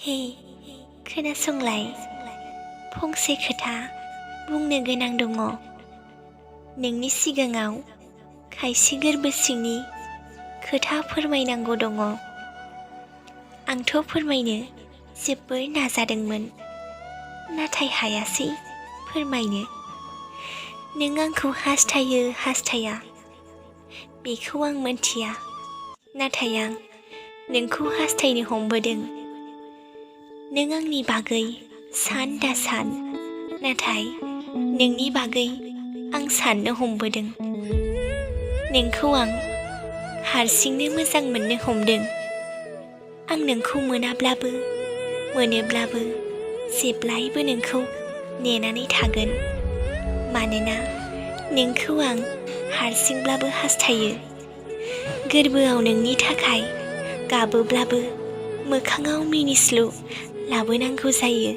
हे खोनासंलाय फंसे खोथा बुंनो गोनां दङ। नोंनि सिगाङाव खायसे गोरबो सिंनि खोथा फोरमायनांगौ दङ। आंथ' फोरमायनो जोबोर नाजादोंमोन, नाथाय हायासै फोरमायनो। नों आंखौ हास्थायो हास्थाया बेखौ आं मोनथिया, नाथाय आं नोंखौ हास्थायनो हमबोदों। नों आंनि बागै सान दासान, नाथाय नोंनि बागै आं साननो हमबोदों। नोंखौ आं हारसिंनो मोजां मोननो हमदों। आं नोंखौ मोनाब्लाबो मोनोब्लाबो जेब्लायबो नोंखौ नेनानै थागोन, मानोना नोंखौ आं हारसिंब्लाबो हास्थायो। गोरबोआव नोंनि थाखाय गाबोब्लाबो मोखाङाव मिनिस्लु लाबोनांगौ जायो।